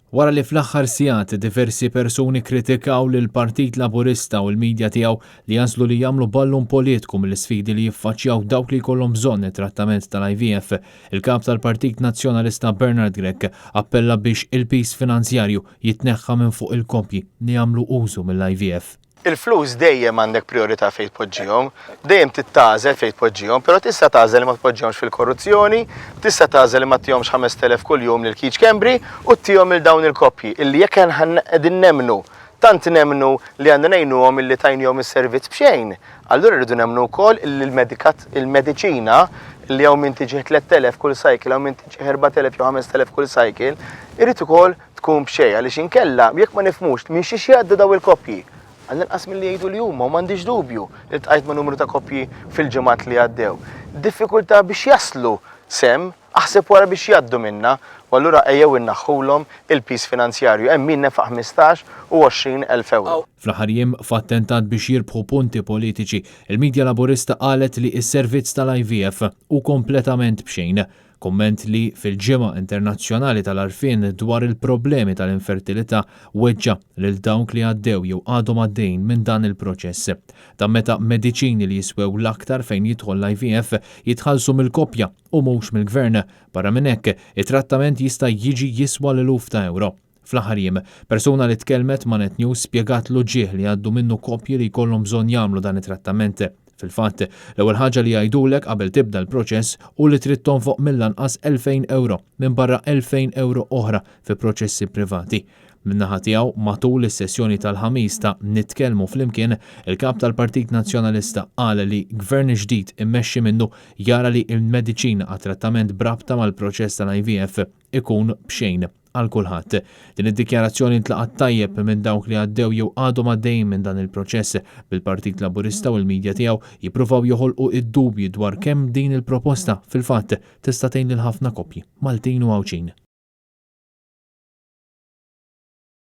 Wara li fl-aħħar sigħat diversi persuni kkritikaw lill-Partit Laburista u l-media tiegħu li għażlu li jagħmlu ballun politku mill-isfidi li jiffaċċjaw dawk li jkollhom bżonn it-trattament tal-IVF, il-Kap tal-Partit Nazzjonalista Bernard Grech appella biex il-piż finanzjarju jitneħħa minn fuq il-koppji li jagħmlu użu mill-IVF. Il-flus dejjem għandek prijorità fejn tpoġġihom, dejjem trid tagħżel fejn tpoġġihom, però tista' tagħżel li ma tpoġġihomx fil-korruzzjoni, tista' tagħżel li ma ttihomx 5,000 kuljum lil Keith Schembri u ttihom lil dawn il-koppji illi jekk qegħdin nemmnu, tant nemmnu li għandna ngħinuhom illi tajnihom is-servizz b'xejn, allura rridu nemmnu wkoll illi l-medikat, il-mediċina li hawn min tiġih 3,000 kull cycle, hawn min tiġih 4,000 jew 5,000 kull cycle, irid ukoll tkun b'xejn għaliex inkella jekk ma nifhmux minn xiex jgħaddu dawn il-koppji, għall-inqas milli jgħidu li huma u m'għandix dubju li ltqajt ma' numru ta' koppji fil-ġimgħat li għaddew. Diffikultà biex jaslu s'hemm, aħseb wara biex jgħaddu minnha u allura ejjew innaħħulhom il-piż finanzjarju. Hemm min nefaq 15 u 20 elf ewro. Fl-aħħar jiem, f'attentat biex jirbħu punti politiċi, il-media Laburista qalet li s-servizz tal-IVF hu kompletament b'xejn. Kumment li fil-Ġimgħa Internazzjonali tal-Għarfien dwar il-Problemi tal-Infertilità weġġa' lil dawk li għaddew jew għadhom għaddejjin minn dan il-proċess. Dan meta mediċini li jiswew l-aktar fejn jidħol l-IVF jitħallsu mill-koppja u mhux mill-Gvern. Barra minn hekk, it-trattament jista' jiġi jiswa l-eluf ta' ewro. Fl-aħħar jiem, persuna li tkellmet ma' Net News spjegat l-uġigħ li jgħaddu minnu koppji li jkollhom bżonn jagħmlu dan it-trattament. Fil-fatt, l-ewwel ħaġa li jgħidulek qabel tibda l-proċess hu li trid tonfoq mill-anqas 2,000 ewro, minbarra 2,000 ewro oħra fi proċessi privati. Min-naħa tiegħu, matul is-sessjoni tal-Ħamis ta' Nitkellmu Flimkien, il-Kap tal-Partit Nazzjonalista qal li Gvern ġdid immexxi minnu jara li l-mediċina għat-trattament b'rabta mal-proċess tal-IVF ikun b'xejn għal kulħadd. Din id-dikjarazzjoni ntlaqgħet tajjeb minn dawk li għaddew jew għadhom għaddejjin minn dan il-proċess, bil-Partit Laburista u l-media tiegħu jippruvaw joħolqu d-dubji dwar kemm din il-proposta fil-fatt tista' tgħin lil ħafna koppji Maltin u Għawdxin.